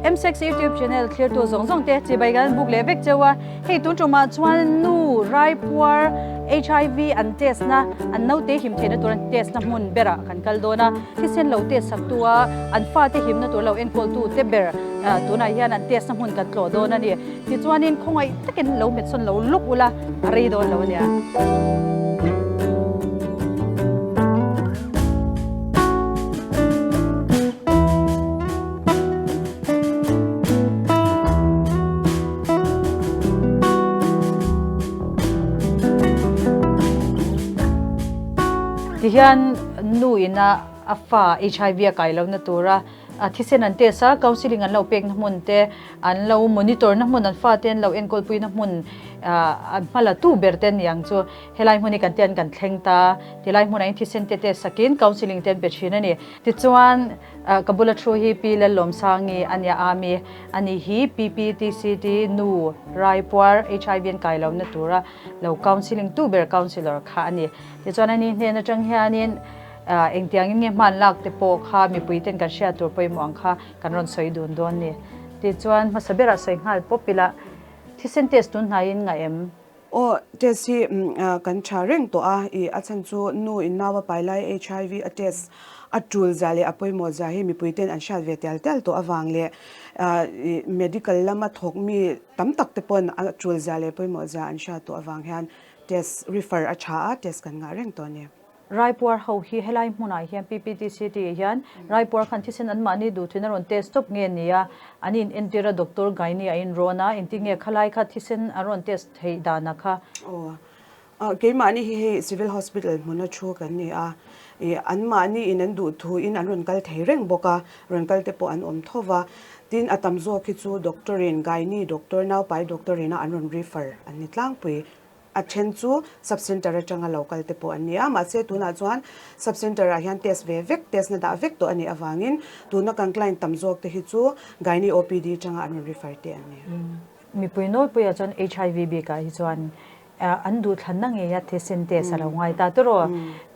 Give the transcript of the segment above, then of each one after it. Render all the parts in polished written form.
MSEX YouTube channel thlirtu zawng zawng te chibai kan buk leh vek cheu a. Hei tun tumah chuan nu raipuar HIV an test na an naute him theihna tur an test na hmun berah kan kal dawn a. Thisen lo test sak tu a an fate himna tur lo enkawl tu te ber tunah hian an test na hmun kan tlawh dawn a ni. Tichuanin khawngaih takin lo hmet sawn lo luk ula a rei dawn lo a nia. Tihian nu ina a fa HIV a kai lohna tura a thisen an test a, counselling an lo pekna hmun te, an lo monitor na hmun, an fate an lo enkawlpui na hmun an hma la tu ber te a ni ang chu. Helai hmun hi kan tian kan thleng ta, tilai hmunah in thisen te test sakin counselling te an pe thin a ni. Tichuan ka bula thu hi Pi Lallawmsangi a nia a mi a ni hi PPTCT nu Raipuar HIV an kai lohna tura lo counselling tu ber counsellor kha a ni. Tichuan a ni hnen atang hianin Engtiangin nge hman lak te pawh kha mipui ten kan hriat tur pawimawh ang kha kan rawn sawi dun dawn ni. Tichuan hmasa berah sawi nghal pawp ila thisen test tun hnaiin ngah em? Aw, test hi kan tha reng tawh a, i a chhan chu nu in nau a pai lai HIV a test a tul zia leh a pawimawh zia hi mipui ten an hriat ve tial tial tawh avang leh i medical lama thawk mi tam tak te pawn a tul zia leh pawimawh zia an hriat tawh avang hian test refer a tha a, test kan ngah reng tawh a ni. Raipuar ho hi helai hmunah hian PPTCT ah hian Raipuar khan thisen an mahni duh thuin a rawn test tawp nge ni a, an in entir a Doctor Gaini a inrawn a, engtin nge khalai kha thisen an rawn test theih dan a kha? Aw, keimahni hi hei Civil Hospital hmuna thu kan ni a, ih an mahni in an duh thuin an rawn kal thei reng bawk a, rawn kal te pawh an awm tho va, tin a tam zawk hi chu Doctor in Gaini Doctor naupai Doctor ina an rawn refer an ni tlangpui. A then chu sub centre atanga lo kal te pawh an ni a, mahse tunah chuan sub centre ah hian test ve vek, test na dah vek tawh a nih avangin tuna kan client tam zawk te hi chu gynae OPD atanga an rawn refer te an ni. Mipui nawlpuiah chuan HIV bikah hi chuan an duhthlanna ngeia thisen test a lo ngai ta tawh rawh.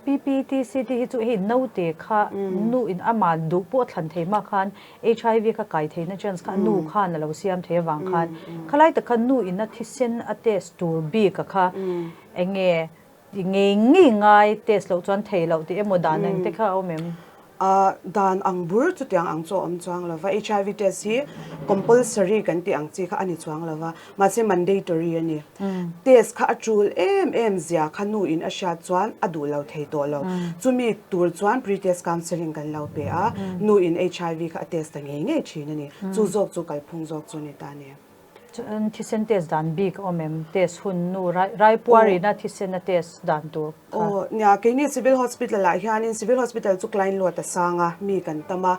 PPTC te hi chu hei naute kha nu in amah duh pawh thlan thei mah khan HIV kha kai theihna chance kha nu khan a lo siam thei avang khan khalai tak khan nu in a thisen a test tur bik a kha eng nge ngei ngei ngai test loh chuan thei loh tih emaw dan ang te kha a awm em? A dan ang bur chutiang ang chu a awm chuang lo va, HIV test hi compulsory kan tih ang chi kha a ni chuang lo va, mahse mandatory a ni. Test kha a tul em em zia kha nu in a hriat chuan a duh lo thei tawh lo. Chumi tur chuan pre-test counselling kan lo pe a, nu in HIV kha a test ta ngei ngei thin a ni. Chu zawk chu kalphung zawk chu ni ta a ni. Chuan thisen test dan bik a awm em? Test hun nu Raipuar ina thisen a test dan tur kha. Aw nia, keini Civil Hospital ah hianin Civil Hospital chu client load a sang a, mi kan tam a,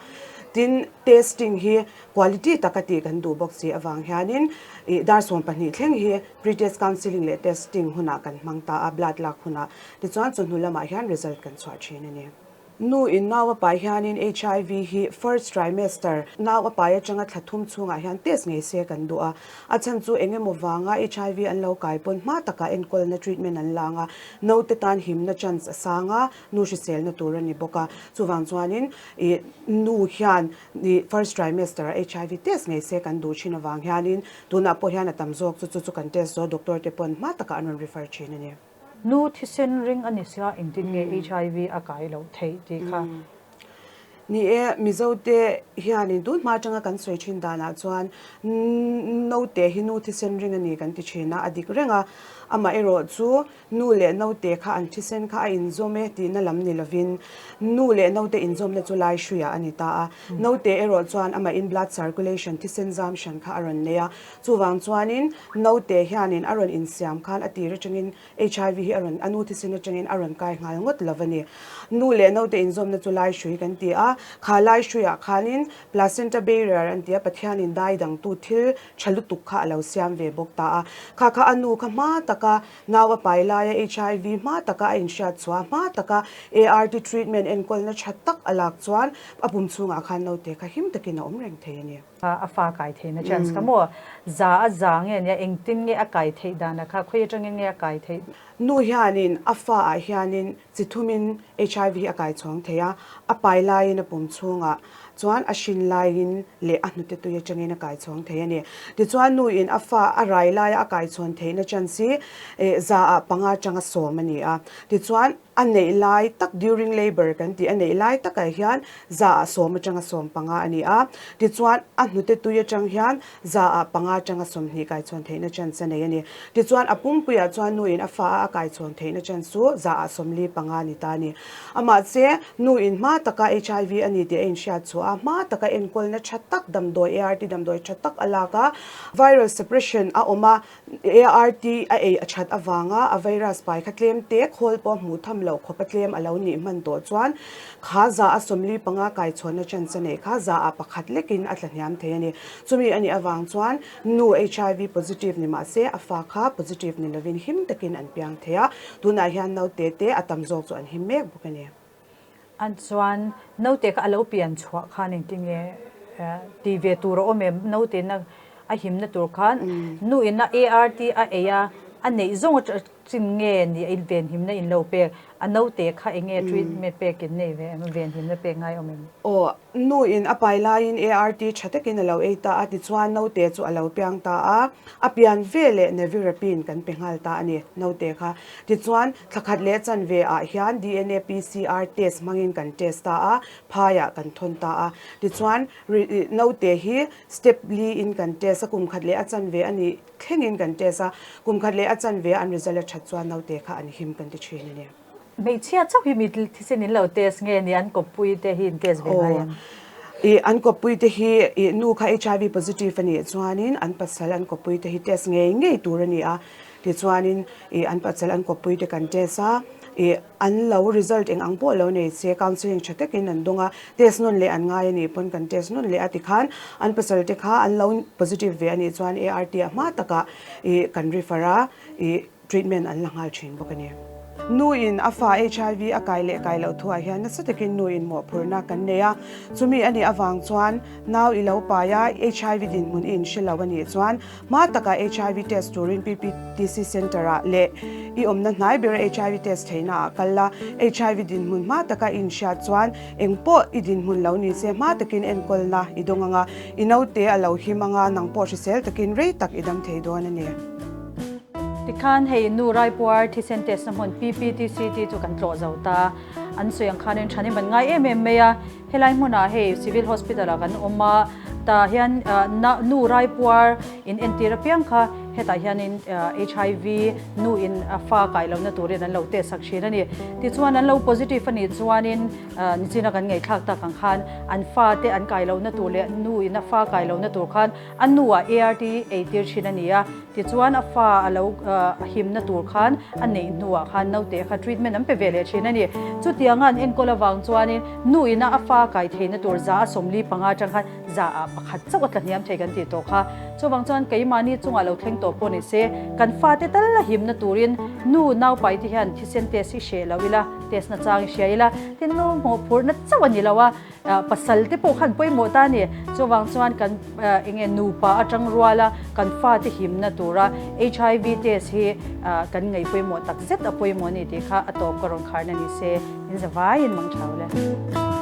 tin testing hi Quality taka tih kan duh bawk si avang hianin ih dar 12 thleng hi pre-test counselling leh testing hunah kan hmang ta a, blood lak hunah. Tichuan chawhnu lamah hian result kan chhuah thin a ni. Nu in nau a pai hianin HIV hi first trimester nau a pai atanga thla thum chhungah hian test ngei se kan duh a. A chhan chu eng emaw vanga HIV an lo kai pawn hma takah enkawlna treatment an lang a, naute tan himna chance a sang a, nu hriselna tur a ni bawk a. Chuvang chuanin ih nu hian Ni first trimester a HIV test ngei se kan duh thin avang hianin tunah pawh hian a tam zawk chu chu chu kan test zo doctor te pawn hma takah an rawn refer thin a ni. Nu thisen ring a ni sia engtin nge HIV a kai loh theih tih kha. Ni e, Mizo te hianin tun hma atanga kan sawi thin danah chuan naute hi nu thisen ring a ni kan ti thin a, a dik reng a, amaherawh chu Nu leh naute kha an thisen kha a inzawm e tihna lam ni lovin nu leh naute inzawmna chu lai hruiah a ni ta a. Naute erawh chuan amahin blood circulation, thisen zam hran kha a rawn nei a. Chuvang chuanin naute hianin a rawn insiam khan a tir atangin HIV hi a rawn, a nu thisen atangin a rawn kai nghal ngawt lo a ni. Nu leh naute inzawmna chu lai hrui kan ti a. Kha lai hruiah khanin placenta barrier an ti a, Pathianin dai dangtu thil tha lutuk kha a lo siam ve bawk ta a. Kha kha a nu kha hma taka Nau a pai laia HIV hma taka a inhriat chhuah, hma taka ART treatment enkawlna tha tak a lak chuan a pum chhungah khan naute kha him takin a awm reng thei a ni. A fa kai theihna chance kha maw? Za a za nge nia engtin nge a kai theih dan a kha, khawi atangin nge a kai theih? Nu hianin a fa ah hianin chi thumin HIV hi a kai chhuang thei a, a pai laiin a pum chhungah. Chuan a hrin laiin leh a hnute tui atangin a kaichhawng thei a ni. Tichuan nu in a fa a rai laia a kaichhawn theihna chance hi 100 ah atanga 10 a ni a. Tichuan a neih lai tak during labour kan tih a neih lai takah hian 10 ah atanga 15 a ni a. Tichuan a hnute tui atang hian 5 ah atanga 20 kaichhawn theihna chance a nei a ni. Tichuan a pumpuiah chuan nu in a fa a a kaichhawn theihna chance chu 45 ah ni ta a ni. Amah che, nu in hma taka HIV a ni tih a inhriat chhuah a, hma taka enkawlna tha tak damdawi ART damdawi tha tak a lak a, viral suppression a awm a, ART a ei a that avanga a virus pai kha tlem te khawl pawh hmuh tham loh khawp a tlem a lo nih hman tawh chuan kha 45% kaichhawnna chance a neih kha 1% lekin a tla hniam thei a ni. Chumi a nih avang chuan nu HIV positive ni mah se a fa kha positive ni lovin him takin an piang thei a, Tunah hian naute te a tam zawk chu an him mek bawk a ni. An chuan naute kha a lo pian chhuah khan engtinge ti ve tur a awm em? Naute na a himna tur khan nu in a ART a ei a, a neih zawng a chin nge ni a in venhimna in lo pek? A naute kha enge treatment pek in nei ve em? Venhimna pek ngai awm em? Aw, nu in a pai laiin ART tha takin a lo ei ta a, tichuan naute chu a lo piang ta a, a pian ve leh Nevirapine kan pe nghal ta a ni naute kha. Tichuan thla khat leh chanve ah hian DNA PCR test hmangin kan test ta a, phaiah kan thawn ta a. Tichuan naute hi step li in kan test a, kum khat leh a chanve a nih thlengin kan test a, kum khat leh a chanve a an result a that chuan naute kha an him kan ti thin a ni. Hmeichhia chauh hi mi thisen in lo test nge ni an kawppui te hi in test ve ngai em? Aw, an kawppui te hi i nu kha HIV positive a nih chuanin an pasal an kawppui te hi test ngei ngei tur a ni a, tichuanin i an pasal an kawppui te kan test a, i an lo result eng ang pawh lo nei se counselling tha takin an dawng a, test nawn leh an ngai a nih pawn kan test nawn leh a tikhan an pasal te kha an lo positive ve a nih chuan ART ah hma takah i kan refer a, i Treatment an la nghal thin bawk a ni. Nu in a fa HIV a kai leh kai loh thuah hian nasa takin nu in mawhphurhna kan nei a, chumi a nih avang chuan nau i lo pai a, HIV dinhmun i inhre lo a nih chuan hma takah HIV test turin PPTC Centre ah leh i awmna hnai bera HIV test theihna ah kal la, HIV dinhmun hma taka i inhriat chuan engpawh i dinhmun lo ni se hma takin enkawlna i dawng ang a, i naute a lo him ang a, nang pawh hrisel takin rei tak i dam thei dawn a ni. Tikhan hei nu Raipuar thisen test na hmun PPTCT chu kan tlawh zo ta. An sawi ang khanin thanem an ngai em em mai a. Helai hmunah hei Civil Hospital ah kan awm a, tah hian nu Raipuar in entir apiang kha hetah hianin HIV nu in a fa kai lohna turin an lo test sak thin a ni. Tichuan an lo positive a nih chuanin nichina kan ngaihthlak tak ang khan an fate an kai lohna tur leh nu in a fa kai lohna tur khan A nuah ART eitir thin a ni a, tichuan a fa a lo himna tur khan a neih hnuah khan naute kha treatment an pe ve leh thin a ni. Chutianga an enkawl avang chuanin nu ina a fa kai theihna tur 45% atang khan 1% chauh a tla hniam thei kan tih tawh kha. Chuvang chuan keimahni chungah lo thleng tawh pawh ni se, kan fate tal a himna turin nu naupai te hian thisen test hi hreh lo ila, test na chang i hria ila, tin nu mawhphurhna chauh a ni lo a, Pasal te pawh khan pawimawh ta a ni. Chuvang chuan kan enge nupa atang ruala kan fate himna tura HIV test hi kan ngaih pawimawh tak zet a pawimawh a ni tih kha a tawp ka rawn kharna ni se. In zavaiin mang thau le.